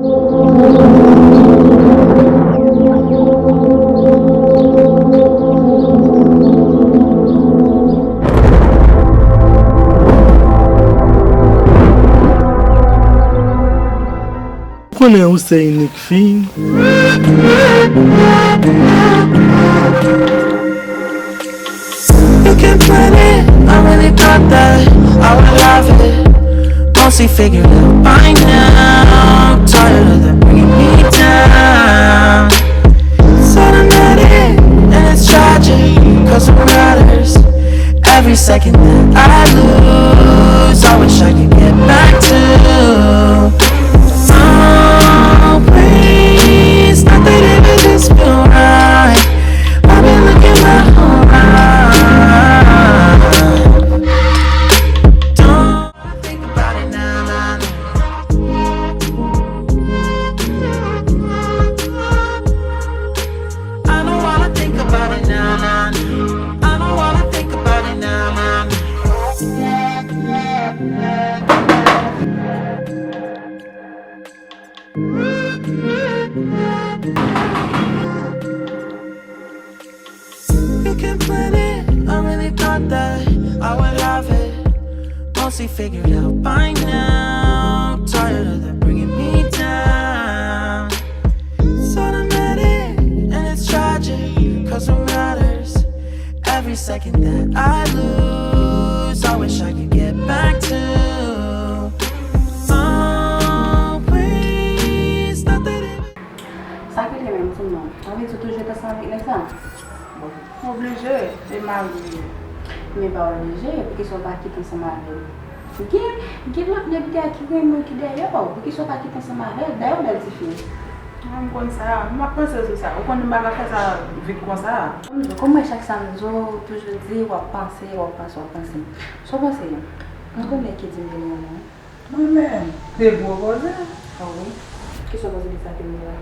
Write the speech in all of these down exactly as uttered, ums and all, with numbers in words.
Konnen ou se inik fi. You can plan it, I really thought that I would love it. Mostly figured out by now. Tired of them bringing me down. It's automatic and it's tragic, 'cause it matters. Every second that I lose, I wish I could get back to. Oh, please, not that it would just feel right. I've been looking my whole life. Don't think about it now, now, now. I don't wanna think about it now, now, now. I don't wanna think about it now, now, now. You can plan it, I really thought that I would love it. Mostly figured out by now. Tired of them bringing me down. It's automatic and it's tragic, 'cause it matters. Every second that I lose, I wish I could get back to. Oh, please, not that it Sa ki te menm sou non? Sa vle di w toujou ret ansanm avèk nèg sa? Bon, oblije, e mari m li ye. Men pa oblije, poukisa w pa kite ansanm avè l? Gen, gen lòt nèg dèyè ki renmen w ki dèyè w. Poukisa w pa kite ansanm avè l? Dayè w bèl tifi. Mwen m konn sa, m ap panse sou sa. Ou konnen m pa ka fè sa vit konsa. Kòm mwen chak sa m di w, toujou di w ap panse, w ap panse, w ap panse. Sa w panse? M konnen ki di m te renmen w. Mwen menm, de gwo koze. Ah wi. Kisa w panse de sa ke m di la?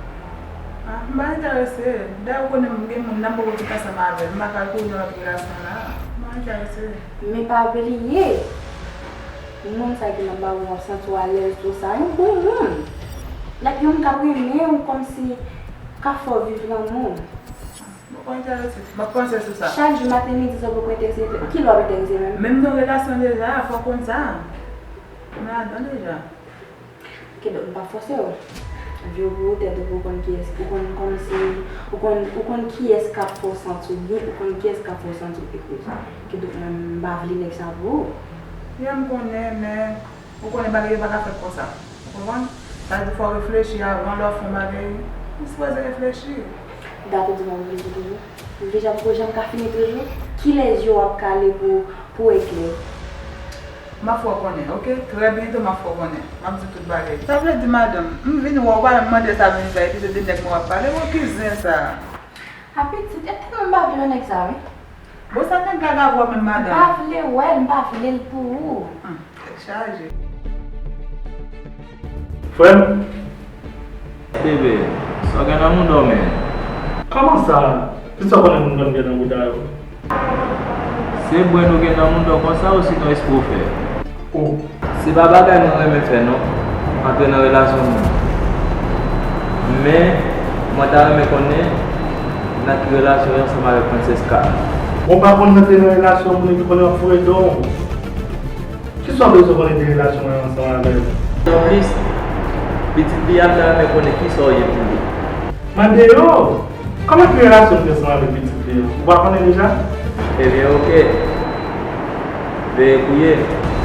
Ah, m pa enterese. Dayè, ou konnen m gen moun nan, m poko kite ansanm avè l. M pa ka kouri nan lòt relasyon la. M pa enterese. Men pa bliye, moun sa ki nan bawon w ap santi w alèz tou sa, yon bon moun. Like, yon moun k ap renmen w kòmsi k ap fè w viv lanmou. M poko enterese. M ap panse sou sa. Chak jou, maten, midi, swa, w poko enterese. Kilè w ap enterese menm? Men m nan relasyon deja, fò w konn sa. M ladan deja. Kidonk, m p ap fòse w. Vi w pou ou, tèt ou pou ou konn kiyès, ou konn kòmsi, ou konn, ou konn kiyès k ap fè w santi w byen, ou konn kiyès k ap fè w santi w egoyis. Kidonk, mwen, m pa vle nèg sa pou ou. Ya, m konnen, men ou konnen bagay yo pa ka fèt konsa. Ou konprann? Sa vle di fò w reflechi avan lè w fè yon bagay. Ou sipoze reflechi. Dat ou di m ap reflechi toujou? Reflechi ap ko janm ka fini toujou? Kilè zye w ap kale pou, pou w eklè? M ap fè w konnen, oke? Trè byento m ap fè w konnen. M ap di w tout bagay. Sa vle di, madanm, m vin wè w pa menm mande sa vin fè, epi se de nèg mwen w ap pale, bon, ki zen sa? A pitit, e tèlman m pa vle wè nèg sa, wi. Bon, sa nèg la ka wè menm, madanm? M pa vle wè l, m pa vle l pou ou. Hmm, tèt chaje. Frè m, Bebe, sa w gen nan mouda w, men? Kòman sa? Kisa w konnen moun konn gen nan mouda yo? Se brenn ou gen nan mouda w konsa, osinon espre w fè? O. Se pa bagay mwen renmen fè, non, antre nan relasyon moun. Men, mwen ta renmen konnen nan ki relasyon w ye ansanm avèk Francesca. Bon, w pa konn antre nan relasyon moun epi konnen w ap foure do w. Kisa w bezwen konnen de relasyon mwen ansanm avè l? Anplis, pitit fi a, m ta renmen konnen kisa w ye pou li. Mande yo, kòman ki relasyon m gen ansanm avèk pitit fi a? Ou pa konnen deja? Ebyen, oke. Veye kou ye,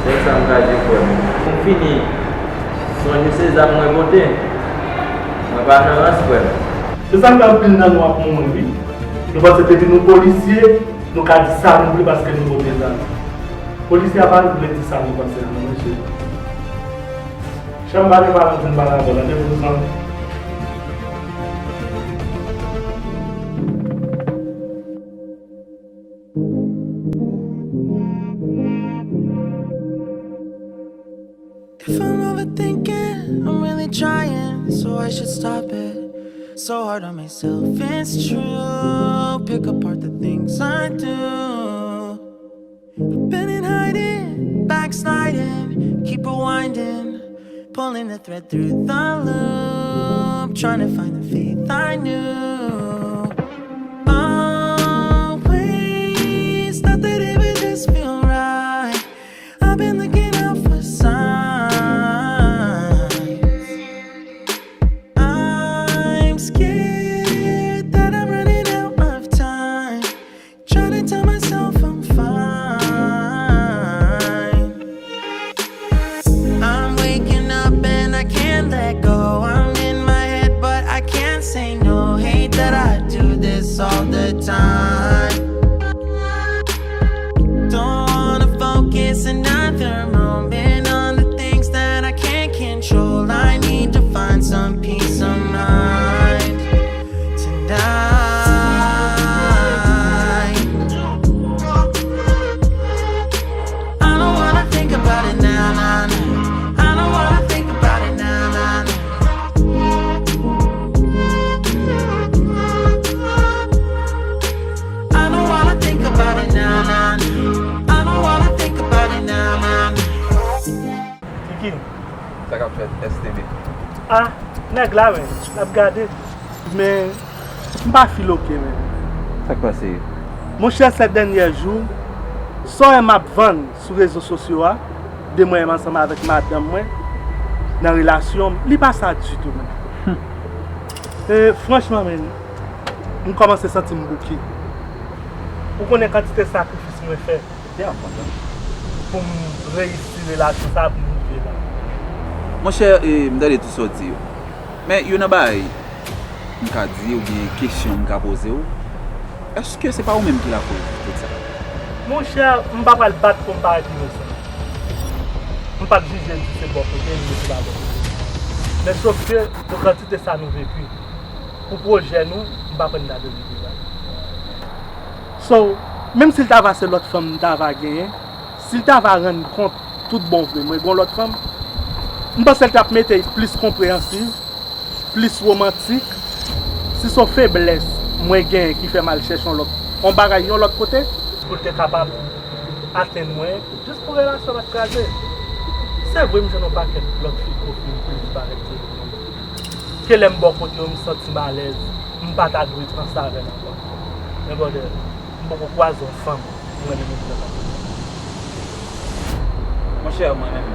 sèl sa m ka di, frè m. Pou m fini, sonje se zam mwen pote. Mwen pa nan rans, frè m. Se sa k fè anpil nan nou ap mouri, wi. Nou panse depi nou polisye, nou ka di sa nou vle paske nou pote zam. Polisye a pa vle di sa nou panse a non, mesye. Chanm pa gen Valentin pa dakò, tande pou zan. If I'm overthinking, I'm really trying, so I should stop it. So hard on myself, it's true. Pick apart the things I do. I've been in hiding, backsliding, keep rewinding, pulling the thread through the loop. Trying to find the faith I knew. Always thought that it would just feel right. I've been looking out for signs. I'm scared that I'm running out of time. Trying to tell myself I'm fine. I'm waking up and I can't let go. I'm in my head, but I can't say no. Hate that I do this all the time. Don't wanna focus another moment on the things that I can't control. I need to find some peace of mind tonight. I don't wanna think about it now, now, now. I don't wanna think about it now, now, now. I don't wanna think about it now, now, now. I don't wanna think about it now, now, now. Kiki. Sa k ap fèt, S T B? Ah, nèg la, men, l ap gade. Men, m pa fil oke, men. Sa k pase? Monchè, sèt dènyè jou, sa w wè m ap vann sou rezo sosyo a, de mwen menm ansanm avèk madanm mwen, nan relasyon m, li pa sa ditou, men. E, franchman, men, m kòmanse santi m bouke. Ou konnen kantite sakrifis mwen fè. Te ap kontan. Pou m reyisi relasyon sa a, pou m rive la. Monchè, e, m tande tout sa w di yo. Men, youn nan bagay m ka di oubyen kesyon m ka poze w, èske se pa ou menm ki lakoz tout sa? Monchè, m pa pral bat pou m parèt inosan. M p ap jije l si se bò kote m, si se pa bò kote m. Men sof ke, pou kantite sa nou veki, pou pwojè nou, m pa kwè n ta dwe rive la. So, menm si l ta va se lòt fanm m ta va genyen, si l ta va rann kont tout bon vre mwen gen yon lòt fanm, m panse l t ap mete l plis konpreyansiv, plis womantik. Si se yon feblès mwen genyen ki fè m al chèche yon lòt, yon bagay yon lòt kote, pou l te kapab atenn mwen, jis pou relasyon pa t kraze. Se vre, m jwenn yon pakèt lòt fi pwofil plis parèt ke li menm. Ke lè m bò kote yo, m santi m alèz, m pa ta dwe pran sa avè l ankò. Men brother, m poko kwaze yon fanm m renmen menm jan avè l. Monchè, mwen menm,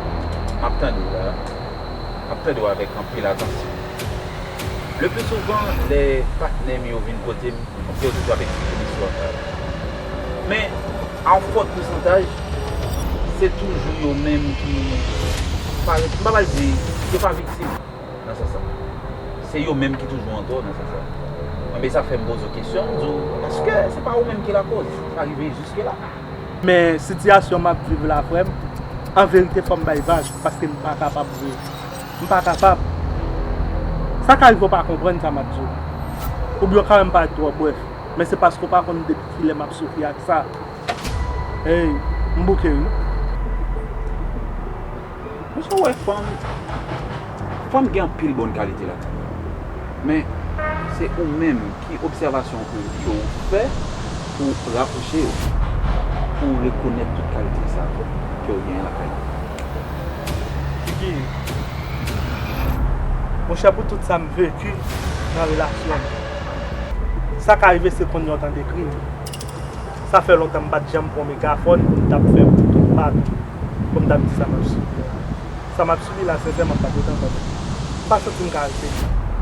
m ap tande w la. M ap tande w avèk anpil atansyon. Le pli souvan, lè patnè m yo vin kote m, yo toujou ap eksplike listwa sa yo. Men, a yon fòt pousantaj, se toujou yo menm ki parèt, m pa pral di, yo pa viktim nan sans sa. Se yo menm ki toujou an tò nan sans sa. Enben, sa fè m poze w kesyon, m di w, èske se pa ou menm ki lakoz sa rive jiske la? Men sitiyasyon m ap viv la, frè m, an verite, fò m bay vag, paske m pa kapab vre. M pa kapab. Sa ka rive w pa konprann sa m ap di w. Oubyen w ka wè m parèt twò brèf, men se paske w pa konn depi kilè m ap soufri ak sa. Ey, m bouke wi. Monchè, w wè fanm, fanm gen anpil bon kalite lakay yo. Men, se ou menm, ki obsèvasyon ke, ke w fè pou rapwoche yo, pou w rekonèt tout kalite sa yo ke w genyen lakay yo? Kiki, monchè, pou tout sa m veki nan relasyon m, sa ka rive se kounye a w tande kri m. Sa fè lontan m pa t janm pran megafòn pou m t ap fè pou tout pa m, pou m t ap di sa m ap sibi a. Sa m ap sibi la, sensèman, m pa t gentan konn. M pa santi m ka rete.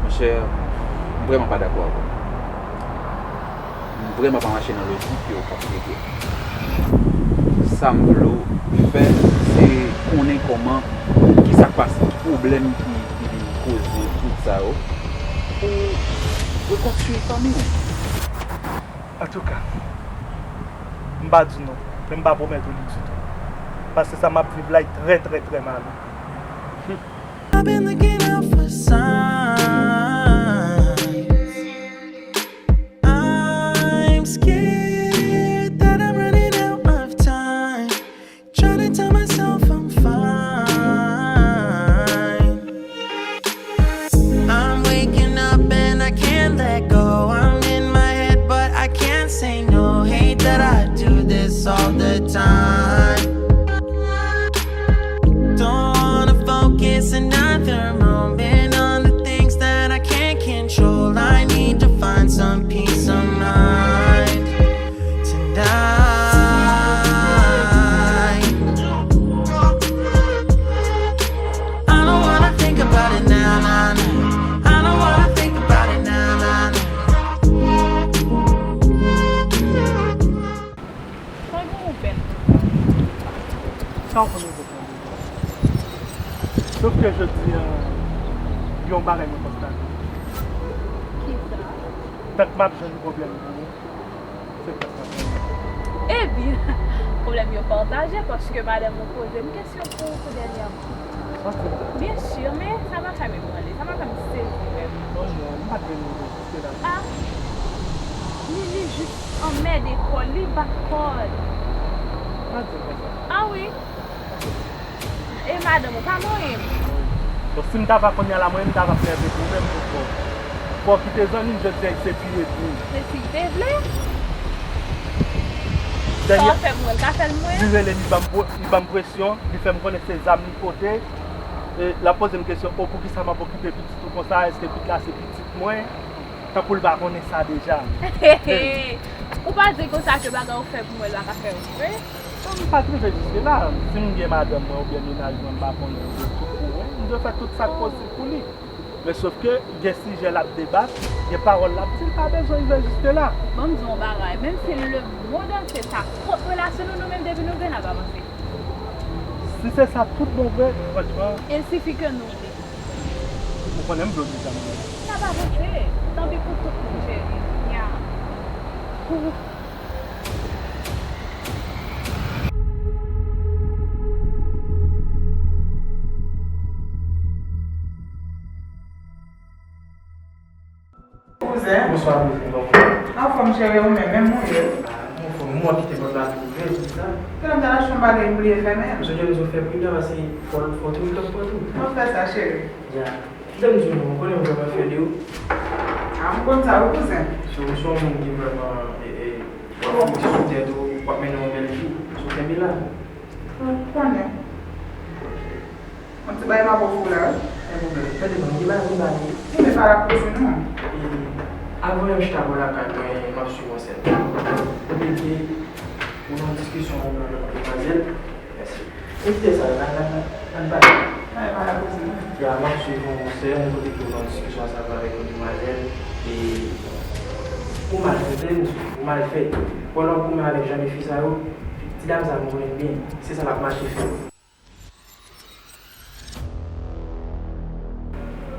Monchè, m vrèman pa dakò avè w. M vrèman pa mache nan lojik ke w ap plede. Sa m vle w fè, se konnen kòman, kisa k pase, ki pwoblèm ki, ki vin koze tout sa yo, pou rekonstwi fanmi w. Antouka, m pa di w non, men m pa pwomèt ou li ditou. Paske sa m ap viv la, li trè, trè, trè malouk. I've been looking out for signs. I'm scared that I'm running out of time. Trying to tell myself I'm fine. I'm waking up and I can't let go. I'm in my head, but I can't say no. Hate that I do this all the time. Don't wanna focus another moment. Jodi a, yon bagay mwen konstate. Kisa? Tank m ap jwenn pwoblèm pou ou, se tank m ap jwenn. Ebyen, pwoblèm yo pataje, paske madanm ou poze m kesyon pou, pou dènyèman. Byen si, men sa pa fè m ebranle, sa pa fè m sezi menm. Non, non, m pa t vin rive jiske la. Ah, li, li jis anmède kò l, li bat kò l. Pa di konsa. Ah wi. E madanm ou pa manyen m. Bon, si m ta va kounye a la, mwen menm m ta va fè pwoblèm pou kò. Fò w kite zanmi m, jodi a, se pi edmi. Se si l te vle. Sa w fè pou mwen, l ka fè l mwen. Li rele m, li ban m pre-, li ban m presyon, li fè m konnen se zam li pote. E, l ap poze m kesyon, o, poukisa m ap okipe pitit ou konsa? Èske pitit la se pitit mwen? Tankou l pa konnen sa deja. Ou pa di konsa ke bagay ou fè pou mwen la ka fè w vre? Non, m pa t rive jiske la. Si m gen madanm mwen oubyen mennaj mwen, m pa konnen, m gen tout pou mwen, m dwe fè tout sa k posib pou li. Men sof ke gen sijè l ap debat, gen pawòl l ap di, l pa bezwen rive jiske la. Ban m di w yon bagay, menm si lemonn antye ta kont relasyon nou, nou menm depi nou vle n ap avanse. Si se sa tout bon vre, franchman. Il sifi ke nou vle. Ou konnen m vle w di sa, mwen. N ap avanse. Tanpi pou tout moun, cheri. Nya. Kouzen. Bonswa, kouzen. Kòman w ye? Anfòm, cheri, ou menm, menm ou ye? Ah, mwen anfòm. Mwen kite pòt la twouve, tout sa. Talè m t al achte yon bagay, m bliye fèmen l. M sonje m di w fè pridan, paske fò, fò w toujou t ap pran tou. Mwen fè sa, cheri. Ya. Kite m di w non, ou konnen m vrèman fyè de ou. Ah, m konn sa, wi, kouzen. Se w, se w yon moun ki vrèman, e, e, w ap fouti sou tèt ou, w ap mennen yon bèl vi. So, kenbe la. Ou konnen. Ok. Yon ti bagay m ap ofri w la, wi. Pa gen pwoblèm. Tande, ban m, gen bagay pou m ba nou. Wi, men pa la kouzin non. E, avan menm chita bò lakay mwen, m ap swiv yon sèn. Ou te di, ou nan diskisyon avèk yon demwazèl. Mèsi. Evite sa, n a, n a, n a, n a pale. Pa gen bagay pou di non. Ya, m ap swiv yon sèn kote ke w nan diskisyon ansanm avèk yon demwazèl. E ou mal fè, tande m di w, ou mal fè. Pandan w koumen avèk jan de fi sa yo, ti dam sa m konnen l byen. Se sa l ap mache fè.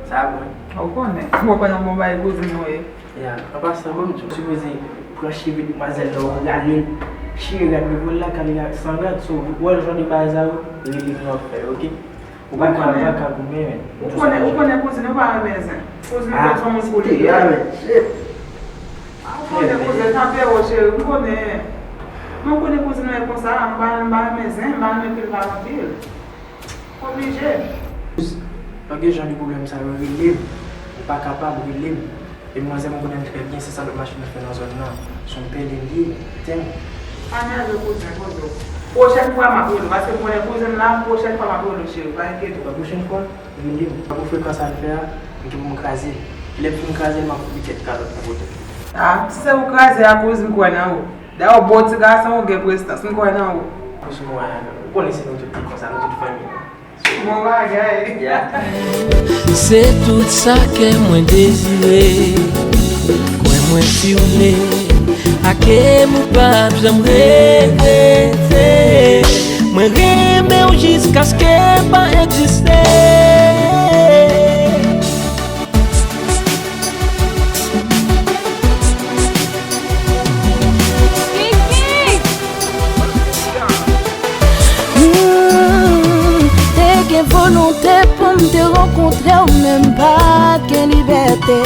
Sa bon. Ou konnen, ou konn yon bon bagay kouzin ou ye. Ya, an pasan, bon, m di w, ou sipoze pran cheve demwazèl la, ou rale l, chire rad devan l la, kale l ak san rad, so, ou wè jan de bagay sa yo, rele m, n ap fè yo, oke? Ou pa ka, ou pa ka goumen, men. Ou konnen, ou konnen kouzin ou pa renmen zen. Kouzin ou se yon moun pou li. Ah, men, shit. Ah, ou konnen kouzin, tanperi, cheri, m konnen. Mwen konnen kouzin ou e konsa, m pa, m pa renmen zen, m pa renmen ke l pale anpil. Oblije. Lè w gen jan de pwoblèm sa yo, rele m. Ou pa kapab, rele m. E demwazèl, mwen konnen l trè byen, se sa lòt machin nan fè nan zòn nan. Se yon pèlen li ye, tèm. Pa nève kouzin, poze w. Pwochèn fwa m ap rele w, paske m konnen kouzin m la, pwochèn fwa m ap rele w, cheri, pa enkyete w. La pwochèn fwa, rele m. Pou frekans sa l fè a, m gen pou m kraze l. Lè m fin kraze l, m ap fout li kèk kalòt pou pote. Ah, si se ou kraze a, kouzin, m kwè nan ou. Dayè, w bon ti gason, ou gen prestans, m kwè nan ou. Kouzin mwen, ou konnen se nou tout ki konsa, nou tout fanmi. Bon bagay. Yeah. Se tout sa kè mwen dezire. Kwè mwen si w vle, ake m ou p ap janm regrete. Mwen renmen w jiskaske pa egziste. Hmm, te gen volonte pou m te rankontre w, men m pa t gen libète.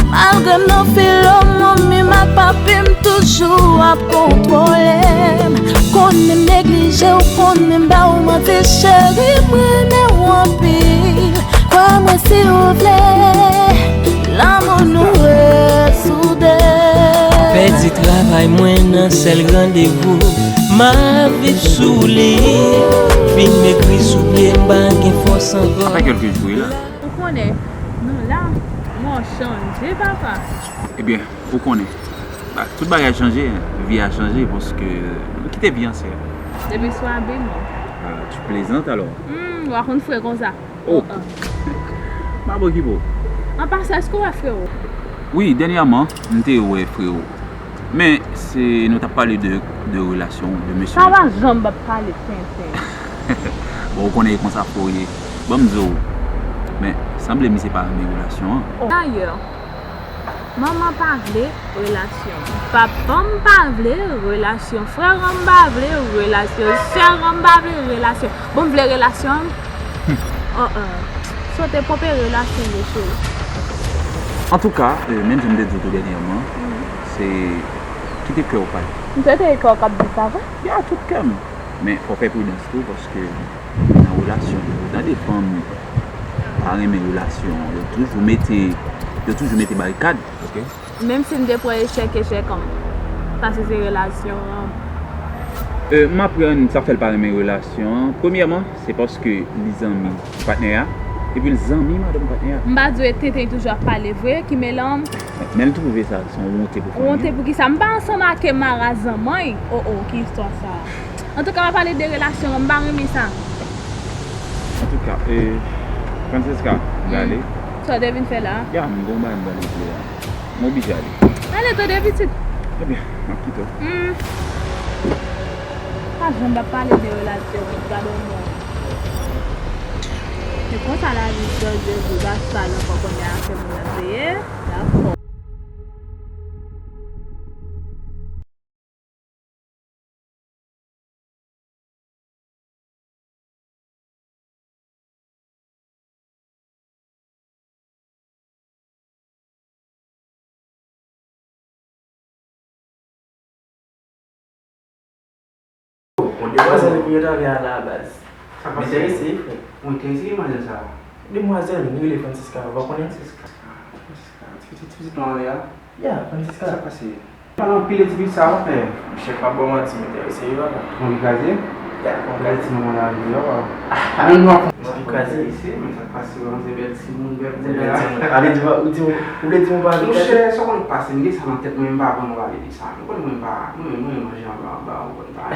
Malgre m nan filomon, men m ak papi m toujou ap kontwole m. Konnen m neglije w, konnen m ba w manti, cheri, m renmen w anpil. Kwè mwen si w vle, lanmou nou resoude. Pèdi travay mwen nan sèl randevou, m ap viv sou li. Fim ekri sou pye m, pa gen fòs ankò. Sa fè kèlke jou wi la. Ou konnen, nou la, mwen chanje, papa. Ebyen, ou konnen, ba, tout bagay chanje, vi a chanje, paske nou kite vi ansyen. Depi swa abim. Ah, tu plaisantes alors? Hmm, w a konn fre konsa. Oh. M ap okipe w. An pasan, èske w wè frewo? Wi, dènyèman, m te wè frewo. Men, se, nou t ap pale de, de relasyon, de mesye. Sa pa janm p ap pale tenten. Bon, ou konnen e konsa frewo ye. Ban m di w, men sanble misye pa renmen relasyon an. Dayè, manman pa vle relasyon. Papa m pa vle relasyon. Frè m pa vle relasyon. Sè m pa vle relasyon. Bon, m vle relasyon. Oh, oh. Sote pwope relasyon yo, cheri. Antouka, euh, menm jan m te di w tou dènyèman, se kite kè w pale. M swete e kè w k ap di sa vre? Ya, tout kè m. Men fò w fè pridans tou, paske nan relasyon yo, tande fanm pa renmen relasyon, yo toujou mete, yo toujou mete barikad, oke? Menm si m te pran echèk, echèk an, paske se relasyon an. Euh, m aprann sa fè l pa renmen relasyon an. Premyèman, se paske li zanmi patnè a, epi l zanmi madanm patnè a. M pa di w e tenten li toujou ap pale vre, ki melanm. Men l twouve sa se yon wonte pou fanmi. Wonte pou kisa? M pa ansanm ak Mara zanmany. Oh, oh, ki istwa sa? Antouka, pa pale de relasyon an, m pa renmen sa. Antouka, euh, Francesca, m prale. Sa w te vin fè la? Ya, m gon bagay m prale regle la. M oblije ale. Ale, tande pitit. Ebyen, m ap kite w. Hmm. Pa janm ap pale de relasyon, gade yon moun. Se konsa lavi chanje, jou gad sa nan kò konnen afè moun nan te ye. Dakò. Bon, demwazèl yo t ale a la baz. Sa pase? M enterese, frè. Ou enterese demwazèl sa a? Demwazèl, li rele Francisca, ou pa konnen? Francisca, Francisca, ti pitit, ti pitit lan anlè a. Ya, Francisca. Sa pase? Pale anpil de ti pitit sa a, frè. Monchè, pa ba w manti, m enterese wi, papa. Ou anvi kraze? Ya, m anvi kraze. Ti manman lavi a, papa. Menm nou ap. M anvi kraze. Enterese, men sa k pase, w se bèl timoun, bèl timoun. Ale, di w, ou di w, ou vle di w pa anvi kraze? Monchè, sa w konn k pase, m gen sa nan tèt mwen, m pa vrèman pale de sa. Ou konnen mwen pa, mwen, mwen manje anba, anba, ou konn pa.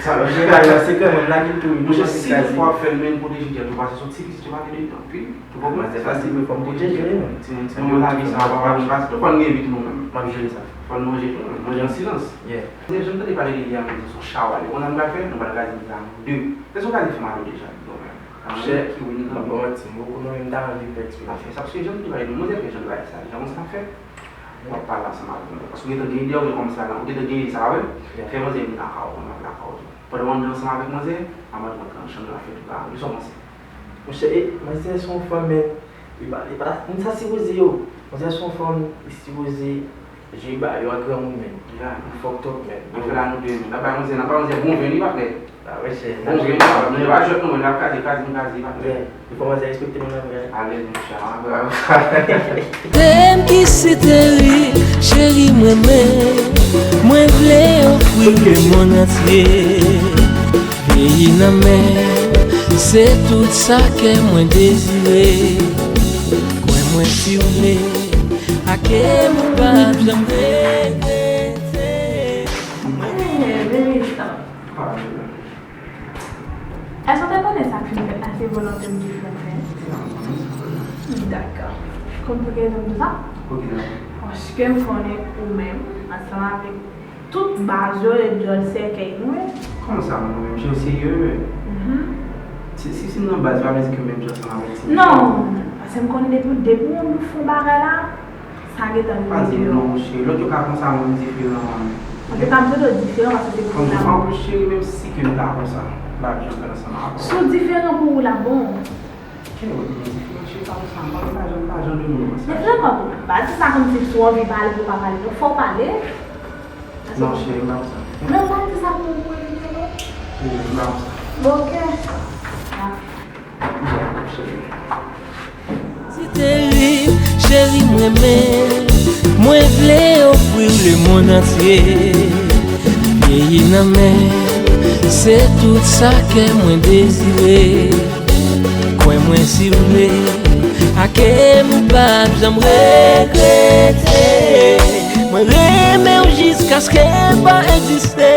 Sa, se ka, se ka, mwen lage tou, wi. Monchè, si toutfwa w ap fè l, men pwoteje tèt ou, paske se yon ti pitit, ou pa gen de tan anpil. Ou konprann? Se fasil, men fò m pwoteje, wi. Ti, ti moun lavi sa, w pa vin pase. Fò n gen vi tou nou menm. M ap jere sa. Fò n manje tou nou menm. Manje an silans. Yeah. Jan m tande pale de li a, m di se yon chawa li. Ou konn sa nou pral fè? Nou pral kraze li a nou de. Èske w kraze fè m a nou deja? Non, men. Monchè, ki wi, m ap ba w manti, m poko non, men m ta anvi fè eksperyans. Sa fè sa, paske jan m te pale de manzè fè jan de bagay sa, jan konsa fè. W ap pale ansanm avèk manzè. Paske ou gentan gen ide a, ou gentan kòmanse a, ou gentan gen ide sa, pa vre? Yeah. Fè manzè vin lakay ou, kòmanse lakay ou tou. Pandan w anndan ansanm avèk manzè, a manzè rantre nan chanm nan, fè tout bagay. Kisa w panse? Monchè, e, manzè se yon fanm, men, li pa, li pa ta, moun sa sipoze yo. Manzè se yon fanm, li sipoze jwe ba yo ak granmoun, men. Li fucked up, men. N ap fè la nou de, men. N ap bay manzè, n ap bay manzè bon vin, wi, patnè. A, monchè, bon vin, wi, patnè. Pa jwèt non, men, n ap kraze, kraze, kraze, patnè. Men, li fò manzè respekte moun nan, men. Alèz, monchè, an, bravo. Tèm ki si terib, cheri, m renmen. Mwen vle ofri w lemonn antye. Peyi nan men, se tout sa kè mwen dezire. Kwè mwen si w vle, ake m ou p ap janm regrete. Mwen... Hey, baby, stop. Èske w te konnen sa k fin fèt la se volonte m ki fè l fèt? Dakò. Konn pou ki rezon m di w sa? Paske m konnen ou menm, ansanm avèk tout baz yo, yo djòl sèkèy nou, wi. Kòman sa, mwen menm? Jan w serye, wi. Mhm. Si, si, si m nan baz, pa vle di ke m menm jan ansanm avèk ti mesye. Non, paske m konnen depi, depi yon moun fè yon bagay la, sa gentan rive deyò. Pa di m non, cheri. Lòt yo ka konsa, mwen m diferan, man. Antouka, m twouve w diferan paske se pou ou la. Anplis, cheri, menm si ke m ta konsa, m pa t janm pral ansanm avè w. Si w diferan pou ou la, bon. Cheri, mwen, mwen diferan, cheri, pa konsa, m pa, m pa jan, m pa jan de moun konsa. Men frè, kòm, pa di sa kòmsi si w anvi pale pou w pa pale, non, fò w pale. Non, cheri, m pa konsa. Men w pa di sa pou, pou evite, non? Cheri, m pa konsa. Bon, oke. Ah. Si terib, cheri, m renmen. Mwen vle ofri w lemonn antye. Peyi nan men, se tout sa kè mwen dezire. Kwè mwen si w vle, ake m ou p ap janm regrete. Mwen renmen w jiskaske m pa egziste.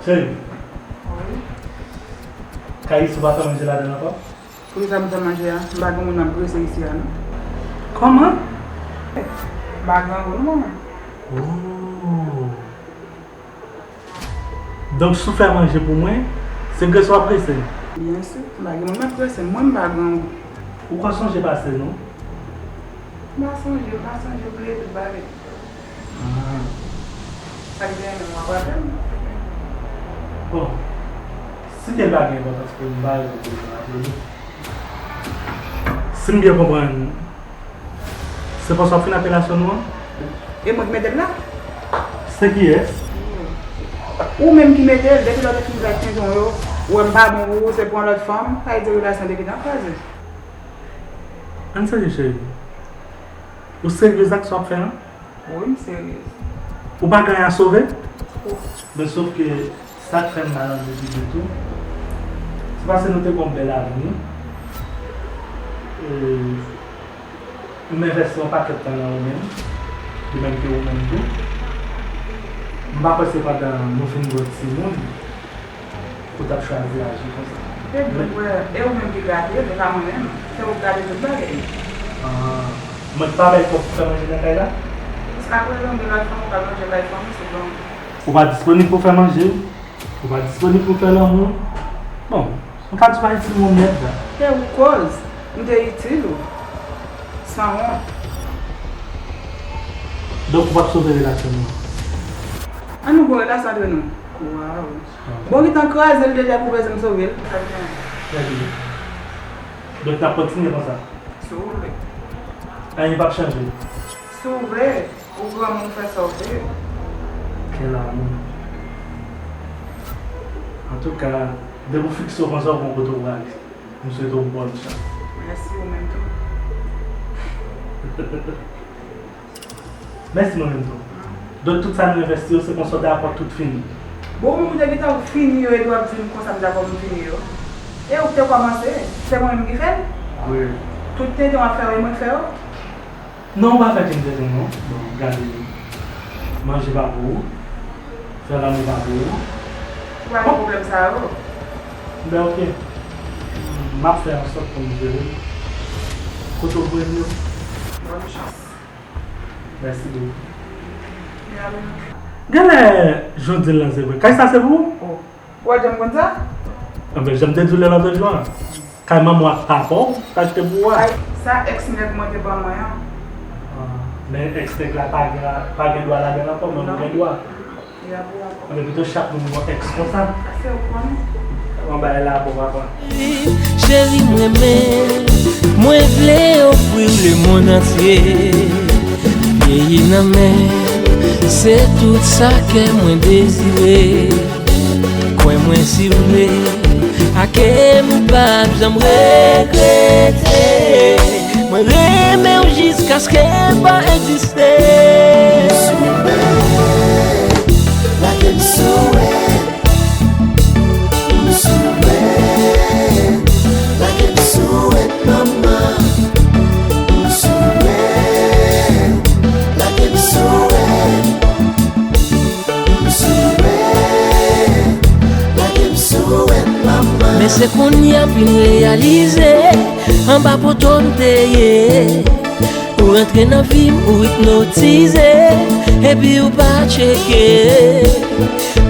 Cheri. Wi. Kay isi w pa fè manje ladan l ankò? Poukisa m fè manje a? M pa gen moun ap grese isi a non. Kòman? M pa grangou non manman. Oh. Donk si w fè manje pou mwen, se grese w ap grese m? Byensi, m pa gen moun m ap grese, mwen m pa grangou. Ou kwè sonje pase non? M pa sonje, m pa sonje, bliye tout bagay. Ah. Sa k gen menm w ap raple m? Bon, si te pa gen enpòtans pou m ba yo pou m raple nou. Si m byen konprann, se paske w ap fin ak relasyon nou an? E mwen ki mete l la? Se kiyès? Ou menm ki mete l, depi lè w te fin fè tizon yo, ou wè m pa bon pou ou, se pran lòt fanm, sa vle di relasyon te gentan kraze. Ann serye, cheri. Ou seryez ak sa w ap fè an? Wi, m seryez. Ou pa gen anyen a sove? Ou. Men sof ke sa k fè m mal anvi pitit ou, se paske nou te gen yon bèl avni. E, m envèsti yon pakèt tan nan ou menm, de menm ke ou menm tou. M pa kwè se pandan nou fin gen yon timoun, ou t ap chwazi aji konsa. Se vre, e ou menm ki gate l, e pa mwen menm. Se ou k gate tout bagay. Ah, mwen k pa bay kòb pou fè manje nan kay la? Jiskaprezan, m gen lòt fanm, ou pral manje bay fanm, se bon. Ou pa disponib pou fè manje, ou pa disponib pou fè lanmou. Bon, m ka di w pa itil mwen nèt la. Se ou k koz, m te itil ou. Sanwont. Donk ou p ap sove relasyon nou an? An nou gon relasyon antre nou? Waw. Bon, gentan kraze l deja pou bezwen m sove l. Trè byen. Donk n ap kontinye konsa? Si w vle. Anyen p ap chanje? Si w vle, ou granmoun, fè sa w vle. Kèl amou. Antouka, depi w fikse w konsa, w gon kote w prale. M swete w bòn chans. Mèsi, ou menm tou. Mèsi mwen menm tou. Donk tout sa nou envèsti yo, se konsa w dakò tout fini? Bon, ou menm ou te gentan fini yo epi w ap di m konsa m dakò m fini yo. E ou ki te kòmanse, se mwen menm ki fè l? Wi. Tout tenten w ap fè yo, e mwen k fè yo? Non, ou pa fè kenn tenten non. Bon, gade, manje pa pou ou, fè lanmou pa pou ou. Ou pa gen pwoblèm sa yo? Ben, oke. M ap fè ansòt pou m jere l. Kote w voye m yo? Bòn chans. Mèsi bokou. Genlè, jan w di l lan se vre. Kay sa se pou ou? Oh. Ou pa janm konn sa? Anben, jan m te di w lè lòt jou an, kay manman w ak papa w t achte pou ou a. Kay sa èks nèg mwen te ban mwen an. Ah, men èks nèg la pa gen, pa gen dwa ladan l ankò, men ou gen dwa. Li a pou ou ankò. Anben, pito chak moun gon èks konsa. Sa se ou k konnen. Bon, bagay la bon, papa. Cheri, m renmen, mwen vle ofri w lemonn antye. Vyeyi nan men, se tout sa kè mwen dezire. Kwè mwen si w vle, ake m p ap janm regrete. Mwen renmen w jiskaske m pa egziste. Lage m sou wè. M sou wè, lage m sou wè, manman. M sou wè, lage m sou wè. M sou wè, lage m sou wè, manman. Men se kounye a m vin reyalize, anba poto m te ye. Ou rantre nan vi m, ou ipnotize, epi ou pa tcheke.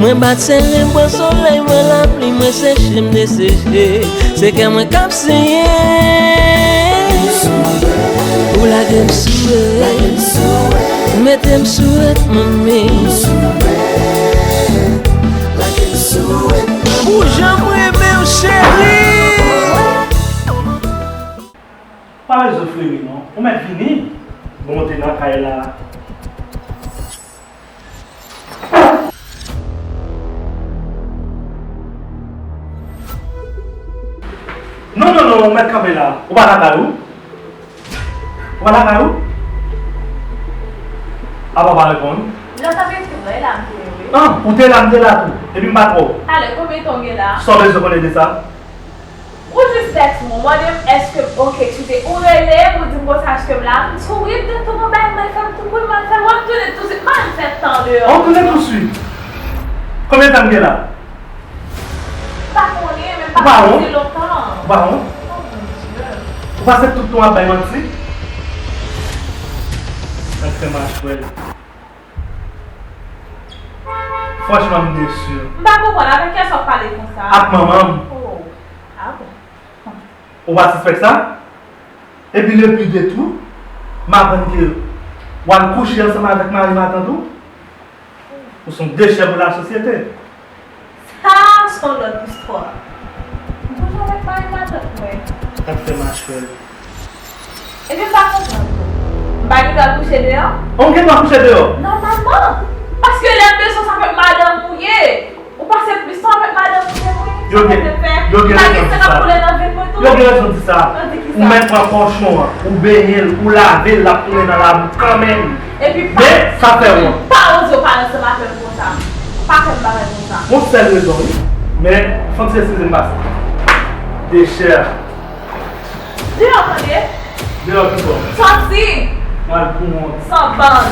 Mwen bat sere, m pran solèy, m pran lapli, mwen seche, m deseche. Se kè mwen k ap senyen. Ou lage m sou wè, mete m sou wè, manmi. Pou jan m renmen w, cheri. Pa bezwen fleri non. Ou mèt vini. Bon, w te nan kay la. Non, non, non, ou mèt kanpe la. Ou pa lakay ou? Ou pa lakay ou? Apa w pa reponn? Lè w t ap ekri m nan, e la m te ye wi. Ah, ou te la, m te la tou. Epi m pa t wè w. Talè, konbyen tan w gen la? Sa w bezwen konnen de sa? Ou jis tèks mwen, ou mande m èske m oke, tu sais, ou rele m, ou di m konsa èske m la, m souri, m di tout bon bagay, m al fè m tout pou m al fè l, w ap tounen touswit, m al fè tan deyò. Ou tounen touswit? Konbyen tan m gen la? Pa konnen, men Ou pa wont? Ou pa wont? Oh, mon Dieu. Ou pase tout tan w ap bay manti? Sa k fè m ap fè l. Franchman, m desi. M pa konprann avèk kiyès w ap pale konsa. Ak manman m. Oh, ah bon. Ou pa sispèk sa? Epi le pire de tou, m aprann ke w al kouche ansanm avèk mari matant ou. Ou se yon dechè pou lasosyete. Sa, se yon lòt istwa. M kouche avèk mari matant mwen. Sa k fè m ap fè l. Epi m pa konprann tou. M pa gen dwa kouche deyò? Ou gen dwa kouche deyò? Nòmalman. Paske lè m bezwen w se avèk madanm ou ye. Ou pase plis tan avèk madanm ou ke mwen. Yo gen, yo gen rezon di sa. Yo gen rezon di sa. Ou mèt pran kòchon an, ou benyen l, ou lave l, l ap tounen nan labou kanmenm. Epi pa, men sa fè wont. Pa oze w pale ansanm avè m konsa. Pa fè m bagay konsa. Yon sèl rezon, wi. Men, fòk se eskize m pase. Dechè. Deyò, tande. Deyò, pito. Sòti. Mal pou wont. Sanbann.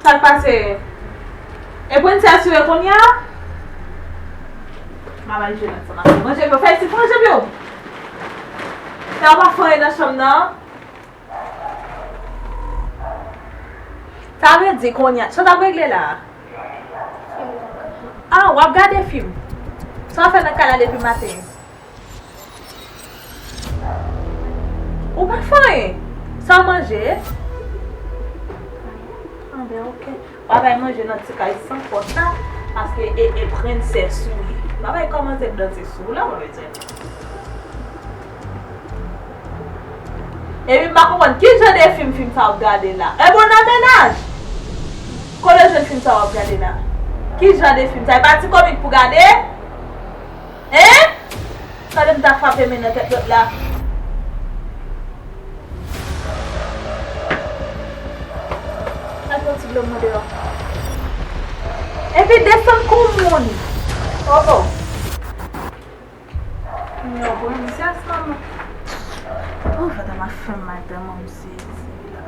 Sa k pase? E prensès ou ye kounye a? M ap al jwe nan chanm nan. Ranje pye w, fè isit, ranje pye w. Fè w pa fanyen nan chanm nan. Sa vle di kounye a, sa w t ap regle la a? Ah, w ap gade fim. Sa w fè nan kay la depi maten? Ou pa fè anyen. Sa w manje? Anben, oke. W ap al manje nan ti kay san pòt la, paske e, e prensès ou ye. W ap al kòmanse danse sou ou la, mwen bezwen. Epi m pa konprann ki jan de fim, fim sa w ap gade la. E bon nan mennaj! Kote w jwenn fim sa w ap gade la? Ki jan de fim sa? E pa ti komik pou gade? Hein? Tande m ta frape men nan tèt lòt la. Al pran ti dlo mwen deyò. Epi desann kou moun. Oh, oh. Yon prensès, manman. Oh, fè ta ma fè m mal tèlman m sezi la.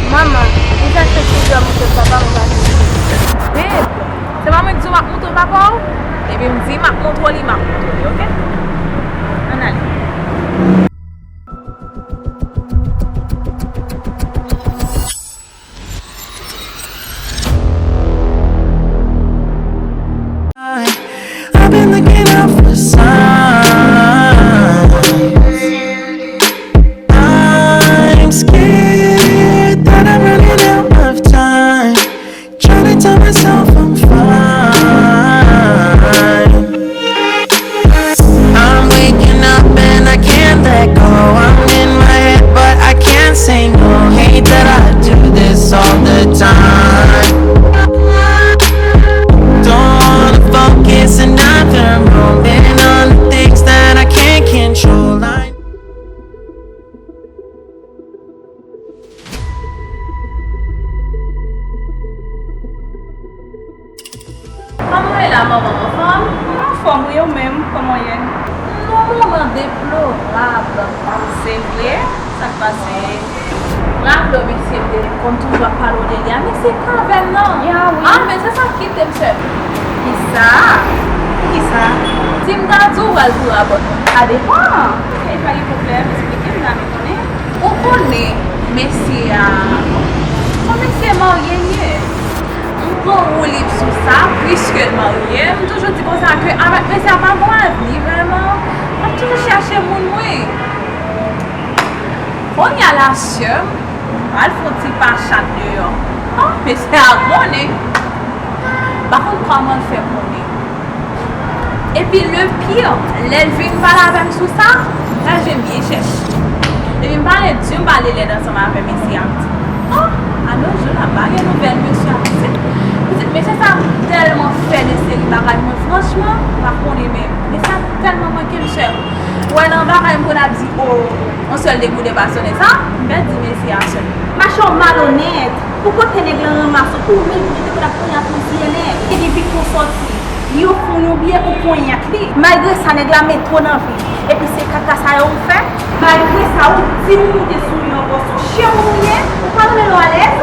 Manman, m chache ti dlo montre papa m pa jwenn. Beb, se pa mwen k di w m ap montre w papa w? Epi m di m ap montre w li, m ap montre w li, oke? Ann ale. I've been looking out for signs. I'm scared that I'm running out of time. Trying to tell myself I'm fine. I'm waking up and I can't let go. I'm in my head, but I can't say no. Hate that I do this all the time. Don't wanna focus another moment on the things that I can't control. I Kòman w ye la, manman, w anfòm? Mwen anfòm, wi, ou menm, kòman w ye? Yon moman deplorab. Se vre? Sa k pase? Raple w, mesye m te konn toujou ap pale w de li a, mesye Kavèn nan. Ya, wi. Ah, men se sa k kite m, sè m. Kisa? Poukisa? Si m ta di w, w pral pou rabòt mwen. Sa depann. Ok, pa gen pwoblèm, esplike m la, m konnen. Ou konnen, mesye a, se yon mesye marye li ye. M pran woulib sou sa, pliske l marye. M toujou di konsa ke avèk mesye a pa gon avni vrèman. M ap toujou chèche moun mwen. Kounye a la, sè m, m pral fè yon ti pachat deyò. Oh, mesye a konnen. M pa konn kòman l fè konnen. Epi le pire, lè l vin pale avè m sou sa, m fè je m byen chèch. Epi m pale di, m pale lèd ansanm avè mesye a, m di, oh, a nos jours la, m pa gen nouvèl mesye a. Pitit, pitit mesye sa tèlman fè de seri bagay, mwen franchman, m pa konnen menm. Mesye a tèlman manke m, sè m. Ou wè nan bagay m konn ap di, oh, yon sèl degoude pa sonnen sa, m pèdi mesye a, sè m. Mache w malonèt, pou kote nèg lan ranmase w pou mil goud, ou te konn ap pran pou zye nèg. Epi Viktor sòti. Li ofri w yon biyè, ou ponyèt li. Malgre sa, nèg la mete w nan vi. Epi se kaka sa yo ou fè? Malgre sa, ou di moun ou te sou li ankò. Se yon chen moun ou ye? Ou pa renmen lè w alèz?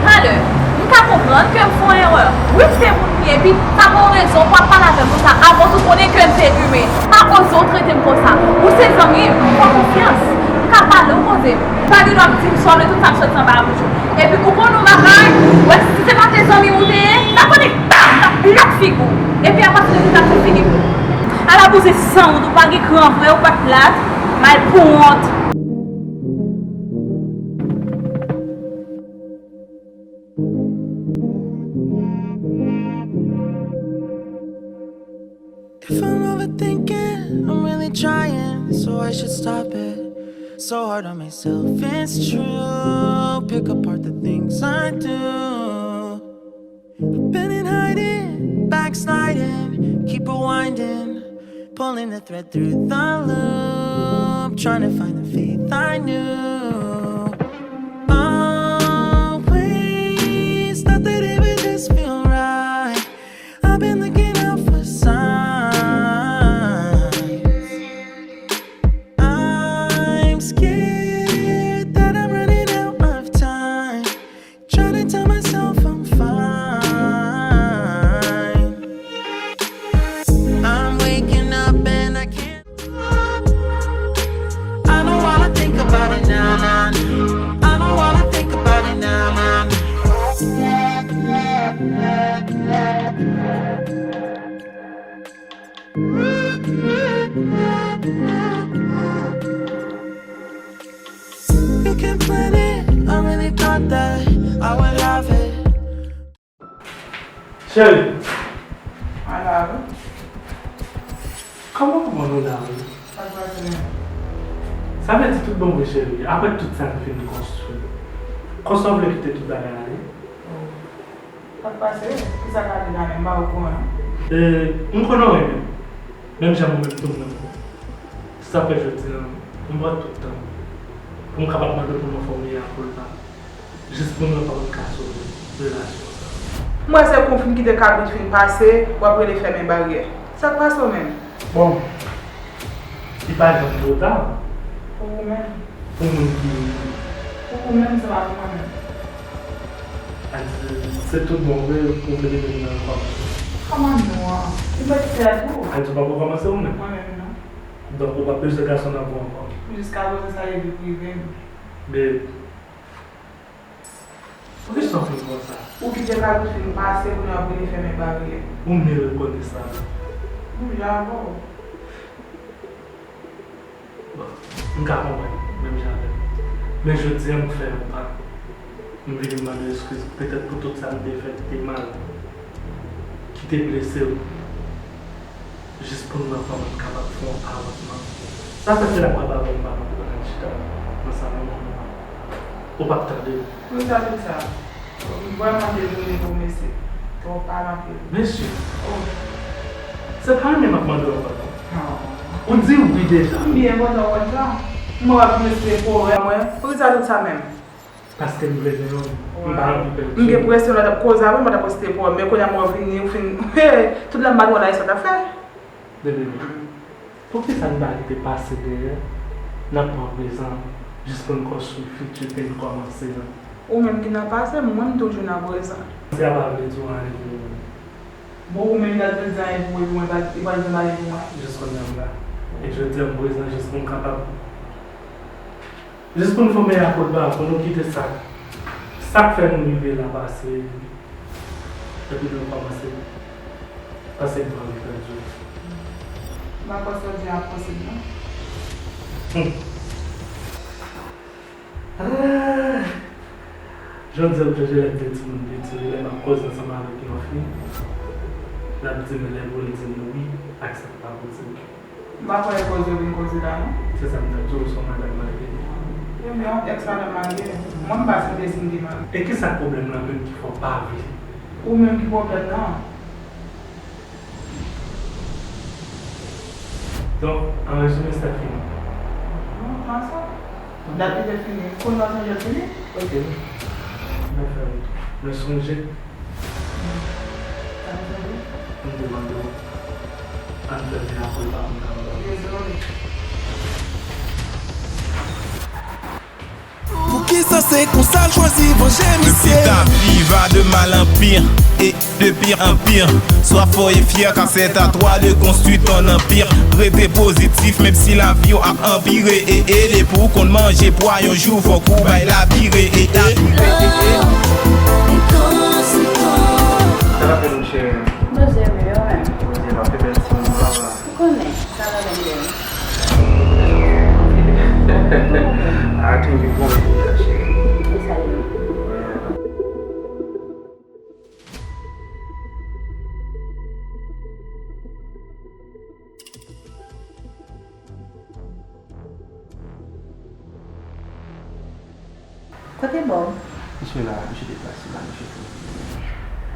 Talè, m ka konprann ke m fè yon erè. Wi, m se moun m ye, epi sa pa yon rezon pou w ap pale avè m konsa, alòs ou konnen ke m se imen. Pa oze w trete m konsa. Ou se zanmi m, fè m konfyans. M ka pale w, poze m. Ou pa gen dwa ap di m sa w vle, tout sa k soti anba bouch ou. Epi ou konn yon bagay, wè, si se pa te zanmi m ou te ye, m ta konnen, bam, m ta plat figi w. Epi apati de jodi a, se fini pou ou. Ala bouzen sanwont, ou pa gen kran vre, ou pa plat, malpouwont. If I'm overthinking, I'm really trying, so I should stop it. So hard on myself, it's true. Pick apart the things I do. I've been in hiding, backsliding, keep rewinding, pulling the thread through the loop, trying to find the faith I knew. Always thought that it would just feel right. I've been looking out for signs. I'm scared that I'm running out of time. Trying to tell myself I'm fine. I'm waking up and I can't. I don't wanna think about it now, now. I don't wanna think about it now, now. You can plan it, I really thought that I would have it. Cheri. Mwen la wi. Kòman, kòman nou la wi? Sa k pase menm? Sa vle di tout bon vre cheri, apre tout sa n fin konstwi, konsa w vle kite tout bagay ale? Oh. Sa k pase? Kisa k ale la menm? M pa okouran. E, m konnen w renmen m. Menm jan mwen menm tou m renmen w. Se sa k fè jodi a, m pran tout tan m pou m kapab mande pou nou fè w meyè pou l pa. Jis pou nou pa konn ka sove relasyon sa. M wè se kou w fin kite kabrit fin pase, w ap rele fèmen baryè. Sa k pase w menm? Bon, li pa janm twò ta. Pou ou menm? Pou moun ki. Pou ou menm, se pa pou mwen menm. Ann di, se tout bon vre, ou vle mete m nan kòmanse. Kòmanse non an? Ou mèt fè a tou. Ann di, ou pa pou kòmanse ou menm? Mwen menm non. Donk, ou pa bezwen gason nan pou ankò? Jiska prezan sa e vi prive m. Men, Poukisa w fin konsa? Ou kite kabrit fin pase, kounye a w ap rele fèmen baryè. Ou mil rekonesan. M jan avè w. Bon, m ka konprann, menm jan avè m. Men jodi a, m fè yon pa. M vini mande w eskiz, petèt pou tout sa m te fè ki te mal, ki te blese w. Jis pou nou ansanm kapab fè yon avansman. Sa fè se la m ap avè w, m pa konn pou n al chita nan salon an. Ou p ap tande m. Poukisa tout sa? M vrèman dezole pou mesye. Twòp pa manke. Mesye. Oh. Se pa renmen m ap mande w ankò non. Non. Ou di wi deja. M byen kontan w konn sa. M wè w ap mesye pou mwen. Poukisa tout sa menm? Paske m vle gen yon, m pa anvi pèdi. M gen presyon lè w t ap koze avè m, mwen t ap reste pou wè, men kounye a m wè w vini, ou fin, hey, tout lè m pa t wè w la, e sa w t ap fè? Bebe m, poukisa n pa kite pase dèyè, n ap pran prezan, Jis pou n konstwi fiti ke n kòmanse an. Ou menm ki nan pase m, mwen m toujou nan prezan. Sa pa vle di w anyen pou ou. Bon, ou menm dat vle di anyen pou ou, epi mwen pa, li pral janm ale pou mwen. Jis kounye a m la. E jodi a m prezan jis pou m kapab, jis pou n fè yon mea culpa, pou nou kite sa, sa k fè nou rive la pase. Epi nou kòmanse pase gwo avèk Bondye. M pa kwè sa w di a posib non. Hmm. Ah! Jan w di a m chanje lè m te timoun piti, lè m ap koze ansanm avèk yon fi, l ap di m lè pou l di m wi ak sa k pa posib. M pa kwè e koze w vin koze la non. Se sa m t ap di w, ou se yon madanm marye. Ebyen, yon ex madanm marye. Mwen m pa santi si m te marye. E kisa k pwoblèm lan menm ki fè w pa vle? Ou menm ki pwoblèm lan. Donk, an rezime, sa fini. Non, pa sa. Dat li te fini. Kounye a w sonje l fini? Ok. Mwen fè l. Mwen sonje. Sa m sonje? M te mande w, ann fè mea culpa pou m kapab. Dezole. Poukisa se konsa l chwazi vanje misye? Petit à petit, va de mal en pire et de pire en pire. Sois fort et fier, car c'est à toi de construire ton empire. Rete pozitif, menm si lavi w ap anpire. E ede pou w konn manje pwa, yon jou fòk ou bay la vire. E, e. Sa va fè nou, cheri? Poze m yo menm. Poze m, ap fè bèl timoun la, la. Ou konnen, sa va vin bèl. A, tande bon, cheri. Ki sa li ye? Kote Bob? Misye la, misye deplase la, misye fou.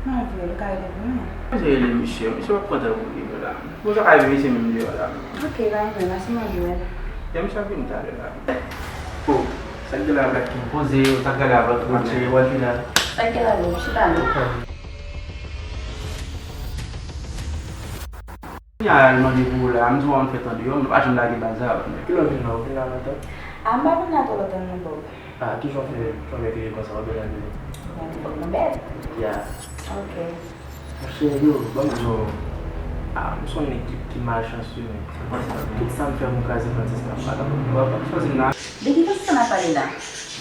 Malgre l ka rele pou mwen. Misye rele misye, misye p ap pran tan pou li menm la. Bon, sa ka rive misye menm deyò la menm. Ok, pa gen pwoblèm, mèsi manje mwen. Ya, misye ap vini talè la. Oh, sa k gen la, Black King? Poze, ou t ap gade avèk lòt, w ap vin la. Sa k gen la, Bob? Chita non. Kounye a l mande pou ou la, m di w ann fè tan deyò, m pa janm lage baz la. Kilè w vin la, ou vin la lontan? A, m pa vin la twò lontan non, Bob. A, kijan w fè, kijan w fè vire konsa, w bèl anpil. Mwen bèl? Ya. Ok. Monchè, yo, ban m di w, a, m se yon nèg ki, ki malchansye, men. Tout sa m fè pou m kraze Francisca, m pa kapab. Bon, pa chwazi m nan. De ki Francisca n ap pale la?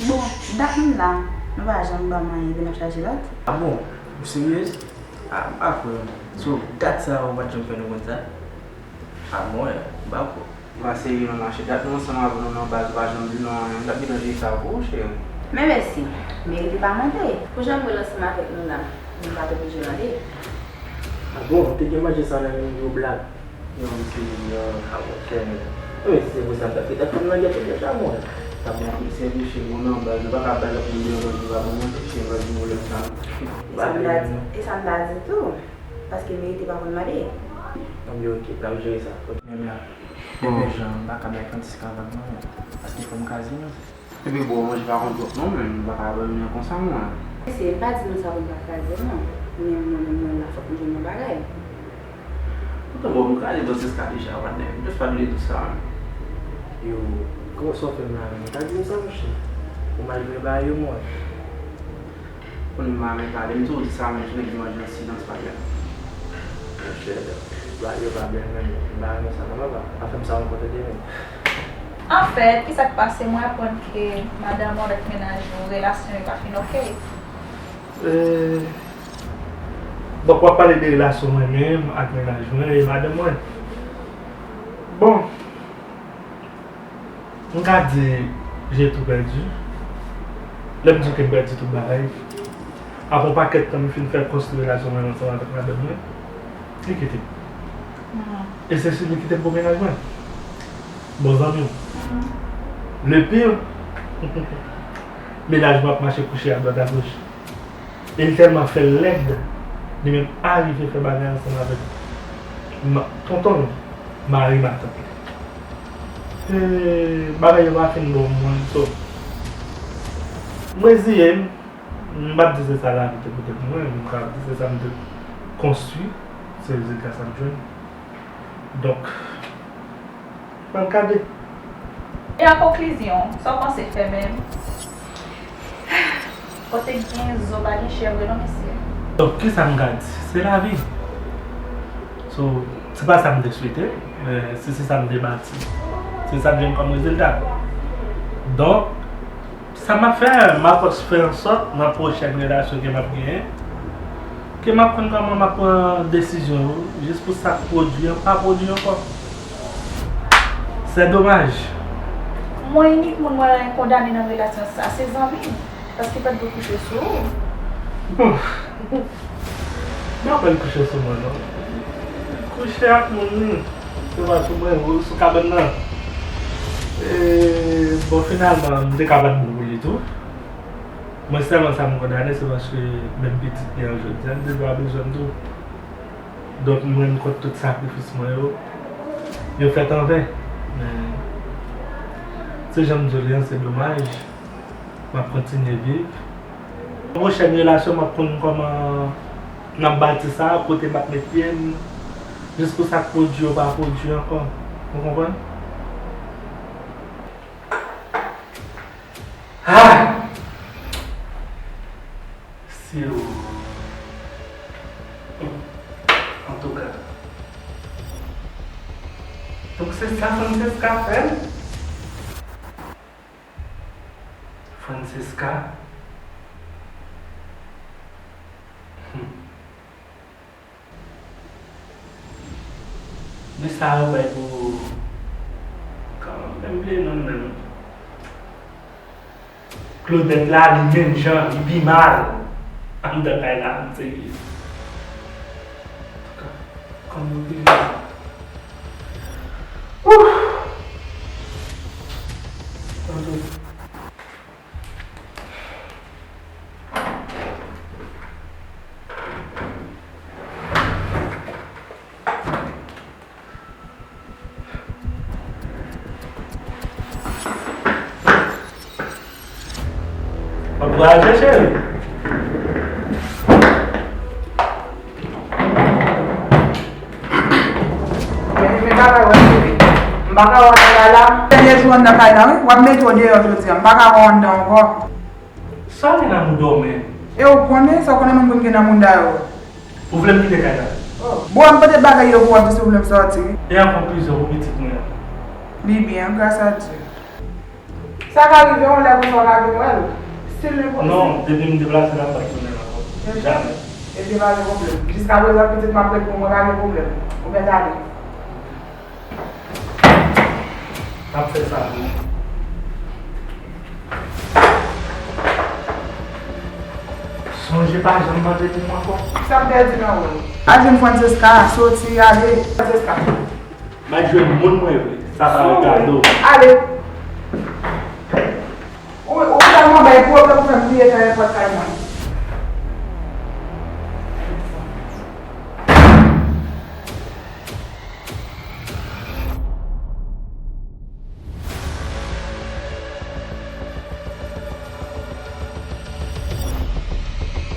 Bon, dat nou la, nou pa janm ban m anyen, epi n ap chache lòt. A bon? Ou serye? A, m pa kwè. So, dat sa a, ou pa t janm fè nou konn sa? A mwen, m pa kwè. M pa serye non, mache. Dat nou ansanm avè w nan baz, ou pa janm di nou anyen. M t ap gentan jere sa pou ou, cheri. Men mèsi. Merite pa mande. Pou jan nou ansanm avèk nou la, nou pa t oblije mande. A bon, ou te gen manje sa nan men m, yo blag. Yon ti yon avòtè. Wi, si se pou sa, m t ap ret ap tann nan gèto deja, mwen. Sa bon pou sèvi cheri w nan baz, ou pa ka bay lòt moun deyò, baz, ou pa bon manje, cheri, baz, nou lè sa. E sa m ta di, e sa m ta di tou, paske merite pa konn mande. Anben, ok, n ap jere sa. Ok. Men la, depi jan, m pa ka bay Francisca vag non, paske fò m kraze non. Epi bon, manje pa konn twòp non, men m pa ka abandone konsa mwen. Mesye, m pa di nou sa pou n pa kraze non. Men mwen menm mwen la fòk m jwenn yon bagay. Poutan bon, m kraze Francisca deja, partner. M just pa t vle di w sa menm. Yo, kòman sa w fè m la menm? Ou ta di m sa, monchè? Ou mal jwe bagay yo, mwen. Konnen m pa renmen pale, m toujou di sa menm, sou nèg ki manje an silans, partner. Monchè, bagay yo pa bèl menm, m pa renmen sa non, papa. Pa fè m sa ankò, tande menm. Anfèt, kisa k pase, mwen aprann ke madanm ou avèk mennaj ou, relasyon yo pa fin ok. Eh, donk w ap pale de relasyon mwen menm ak mennaj mwen e madanm mwen. Bon, m ka di j'ai tout perdu. Lè m di w ke m pèdi tout bagay, apre yon pakèt tan m fin fè konstwi relasyon mwen ansanm avèk madanm mwen, li kite m. E se si li kite m pou mennaj mwen. Bon zanmi w. Le pire, mennaj mwen ap mache kouche adwat agoch. E li tèlman fè l lèd, li menm arive fè bagay ansanm avèk ma-, tonton l, mari matant li. E bagay yo pa fin bon pou mwen, so, m reziye m. M p ap di se sa lavi te pote pou mwen, m ka di se sa m te konstwi, se rezilta sa m jwenn. Donk, m pral gade. E an konklizyon, sa w panse fè menm? Kote k gen zo pa gen chè vre non, mesye. Donk, kisa m ka di? Se lavi. So, se pa sa m te swete, men si se sa m te bati, se sa k jwenn kòm rezilta. Donk, sa m ap fè, m ap fè ansòt nan pwochèn relasyon ke m ap genyen, ke m ap konn kòman m ap pran desizyon yo, jis pou sa k pwodui an pa pwodui ankò. C'est dommage. Mwen, inik moun mwen kondane nan relasyon sa, se zanmi m. Paske pa t dwe kouche sou ou. Bon. M pa pral kouche sou mwen, non. Kouche ak moun, wi. Se pa sou mwen, ou sou kabann nan. E, bon, finalman, m te ka pa t bon pou li tou. Mwen sèlman sa m kondane, se paske menm pitit li an jodi a, li te dwe bezwen m tou. Donk, m rann kont tout sakrifis mwen yo, yo fèt an ven. Men, se jan m di w li an, se domaj. M ap kontinye viv. Pwochèn relasyon, m ap konn kòman n ap bati sa, kote m ap met pye m, jis pou sa k pwodui yo pa pwodui ankò. Ou konprann? Ah! Si ou... Antouka. Donk, se sa Francesca fè? Francesca? Hmm. Men sa yo bay pou... Kòman m bliye non l menm? Claudette la, li menm jan, li pi mal anndan kay la, m serye. Antouka, kòm yo pi mal. Ouf! Antouka. W ap vwayaje, cheri? Men, men bagay w ap rele. M pa ka wè w nan kay la. Dènye jou anndan kay la, wi. W ap mete w deyò jodi a. M pa ka wè w anndan ankò. Sa w gen nan mouda w menm? E w konnen, sa w konnen moun pou m gen nan mouda yo. Ou vle m kite kay la? Oh. Bon, m pote bagay yo pou w ap di si w vle m sòti, wi. E an konklizyon pou pitit mwen an? Li byen, gras a Dye. Sa ka rive yon lè konsa w ka vin wè l. Si l enposib. Non, depi m deplase la, m pa t tounen ankò. Jamè. Ebyen, pa gen pwoblèm. Jiskaprezan, pitit m ap ret pou mwen, pa gen pwoblèm. Ou mèt ale. M ap fè sa pou ou. Sonje pa janm mande pou mwen ankò. Sa m pèdi nan wè w? Al jwenn Francesca, soti, ale. Francesca. M al jwenn moun mwen vre. Sa pa yon kado. Ale. Ou, ou tèlman bay pwoblèm ou fè m bliye fèmen pòt kay mwen.